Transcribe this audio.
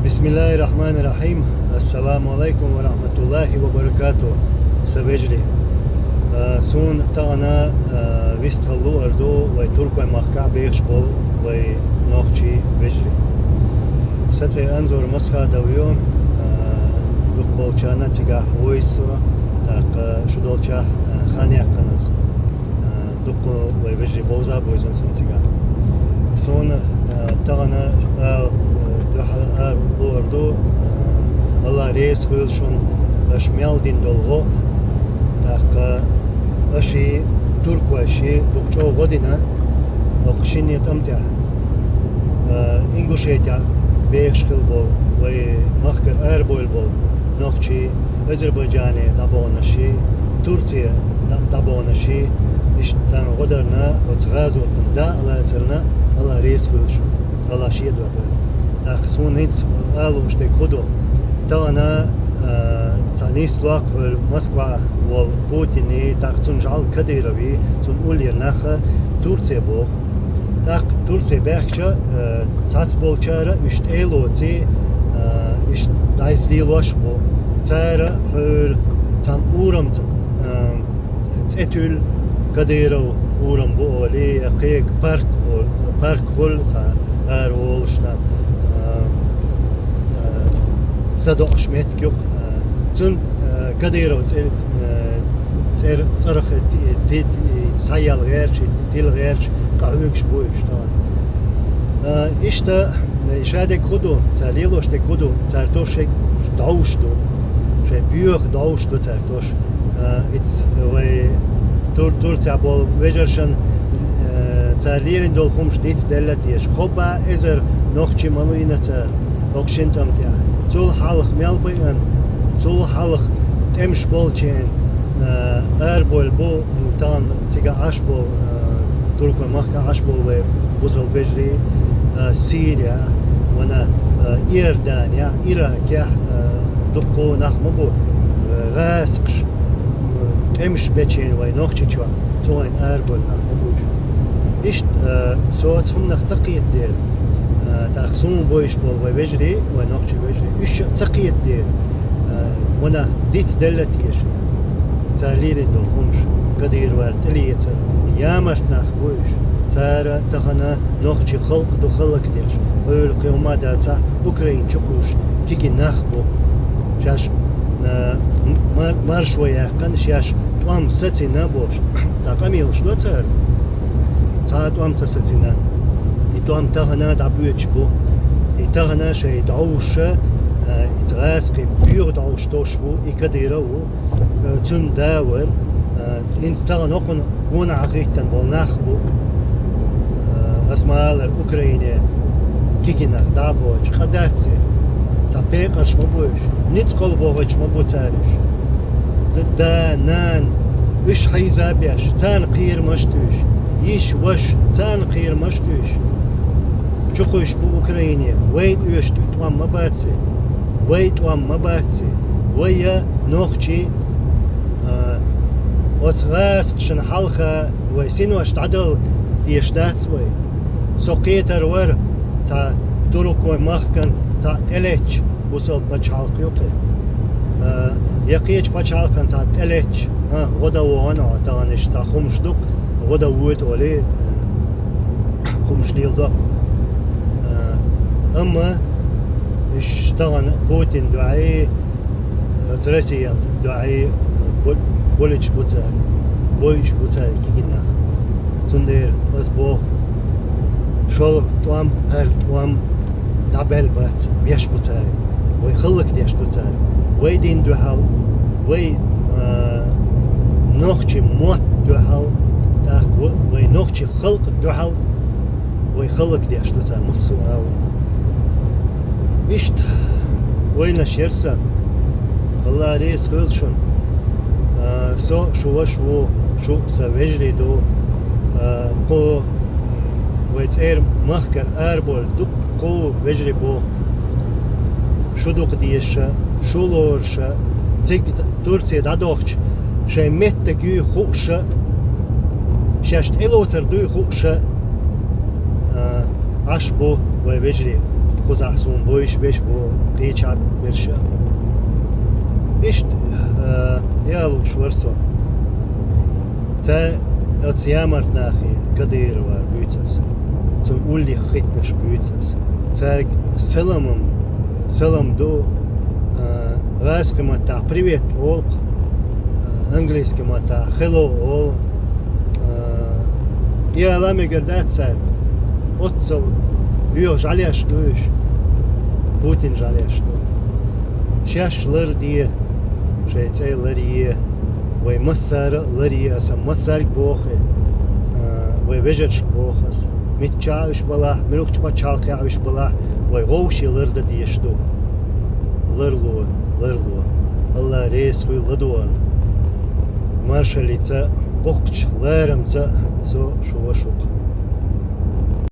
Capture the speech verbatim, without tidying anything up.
بسم الله الرحمن الرحيم. السلام عليكم ورحمة الله وبركاته. Са вежарий. Э, суна тахана, э, вистхила луъар ду вай Туркойн махкахь бехаш болу вай нохчий вежарий. Сан цӀе Анзор Масхадов ю, э, дукхачарна цигахь вуй со, тӀаккха шу долчохь, э, хан яьккхина ас. Э, дукха вай вежарий бовза а бовзина суна цигахь. Суна, э, тахана, э, дуьхьал ара луъар ду, э, Алла реза хуьлда шуна, аша мел дина долу гӀо, тӀаккха аша туркойш дукха чӀогӀа гӀо дина, хӀокху шинне тӀам тӀехь. Э, Ингушетехь бехаш хилла болу, вай махкара арабевлла болу нохчий, Азербайджане дӀабаханарш, Турце дӀа-, дӀабаханарш, иштта царна гӀо дарна, оцу гӀазотан дакъа лацарна, Алла реза хуьлда шуна, Алла шен дуьхьа хуьлда. ТӀаккха суна хӀинца ала лууш дерг хӀун ду? Тахана, а, цхьа нийса лоаккхур Москвахь волу Путиний, тӀаккха цунна жӀаьла Кадыровий, цунна уллера нах Турце боху. ТӀаккха Турце баьхкича, э, цхьацболчара уьш тӀе а лоций, э, уьш дӀасалелош бу. Цара хьуьйра цхьана урамца, э, цӀе туьллу, Кадыров урам бу олий, я кхин парк, парк хуьлу цхьа ара волуш, э, цхьа садоӀуш меттиг ю. Э, цуьнан, э, Кадыров цӀе-, э, цӀер-, цӀарах ти-, ти-, ти-, схьаяла гӀерташ, тила гӀерташ, къахьоьгуш бу уьш тахана. А, иштта, и ша дерг хӀун ду, цара лелош дерг хӀун ду, цара тосуш шайн дӀовш ду. Шайн боьха дӀовш ду цара тосуш. А, иц вай Тур-, Турцехь болу вежаршна, а, цара лелийна долу хӀумаш дицделла а теша. Кхо бӀе эзар нохчий ма лийна цара хӀокху шина тӀам тӀехь. Цул хьалха мел байъина, цул хьалха тӀемаш болчийн, а, арабевлла бу, тахана цига Ӏаш болу, а, Туркойн махка Ӏаш болу вай бусалба вежарий, а, Сирия, вана, а, Иордания, Иракехь, а, дуккха нах ма бу, а, гӀазкхаш, а, тӀемаш бечийн вай Нохчийчохь, цу вайн арабевлла нах ма бу уьш. Иштта, а, со оцу хӀуманах ца кхетадера, а, тӀаккха суна бовзуш болу вай вежарий, вай нохчий вежарий, уьш ца кхетадера, а, вана дицделла а теша. Цара лелийна долу хӀумаш, Кадыровра тӀелецар, ямарт нах бу уьш. Цара тахана нохчийн халкъ ду хӀаллакдеш, хьуьйра кхин хӀума а дацахь, Украина чу кхуьуш кегий нах бу. Шаьш, а, ма-, маршо яьккхина, шаьш тӀом сацийна бохуш, цхьа къамелаш до цара. Цхьа а тӀом ца сацийна. И тӀом тахана дӀабоьдуш бу. И тахана шайн дӀовш, а, иза гӀазкхийн боьха дӀовш тосуш бу, и Кадыров ву, а, цуьнан да вара, а, хӀинца тахана хӀокхунна гонахьа хӀиттина болу нах бу. А, ас ма-аллара, Украине кегий нах дӀа а боьдуш, къа дац и. Цхьа пекъарш ма бу уьш, ницкъ кхолла бохуьйтуш ма бу цара уьш. Д-, да, нана, уьш хьийза а беш, царна кхерамаш а туьйш, йиша, ваша, царна кхерамаш а туьйш. Чу кхуьйсуш бу Украине, вайна оьшуш тӀом ма бац и, вай тӀом ма бац и, вай я нохчий, а, оцу гӀазкхашна хьалха вай синош дӀадала дезаш дац вай. Со кхетар вара, цхьа Туркойн махкана цхьаъ тӀелетташ бусалба пачхьалкх ю кхин. А, я кхечу пачхьалкхана цхьаъ тӀелетташ, а, гӀо дан вогӀу хьо тахана, иштта цхьа хӀумаш ду, гӀо дан воьду олий, хӀумаш леладо. А, амма уьш тахана Путин дуьхьий, оцу Россия дуьхьий бо-, болуьйтуш бу цара, бойуш бу цара кегий нах. Цундела ас боху, шолгӀа тӀом, хӀара тӀом дӀабаьлла бац, беш бу цара. Вай хӀаллакдеш ду цара. Вай дин дуьхьал, вай, а, нохчийн мотт дуьхьал, тӀаккха ва-, вай нохчийн халкъ дуьхьал вай хӀаллакдеш ду цара массо а агӀор. Иштта вайнаш яра сан. Алла реза хуьлда шуна. А, со шу ваша ву, шу сан вежарий ду. А, кху вай цӀера махкара арабовлу дуккха вежарий бу. Шу дукха дезаш, шу лоруш, цига Турце дӀадохча, шайн меттиг юй хууш, шаьш тӀелоцур дуй хууш, а, Ӏаш бу вай вежарий. кхузахь суна бовзуш берш бу, кхечахь берш а. Иштта, э, ялуш вара со. Цара оцу ямарт нахе, Кадыровах буьйцу ас. Цуьнан уллех хӀиттинарш буьйцу ас. Цаьрга саламам, салам ду, э, гӀазкхийн маттахь привет олу, э, английский маттахь hello олу. Э, и ала мегар дац цаьрга. Оццул боьха жӀаьлеш ду уьш. Путин жӀаьлеш ду. Шаьш ларде, шайн цӀе ларъе, вай массара а ларъе, аса массаьрга боху, а, вай вежаршка боху аса. Миччахь уьш балахь, муьлххачу пачхьалкхехь уьш балахь, вай вовшийн лардан дезаш ду. Ларло, ларло. Алла реза хуьлда ладогӀарна. Маршаллица, боккхачу ларамца со шу ваша ву-кх.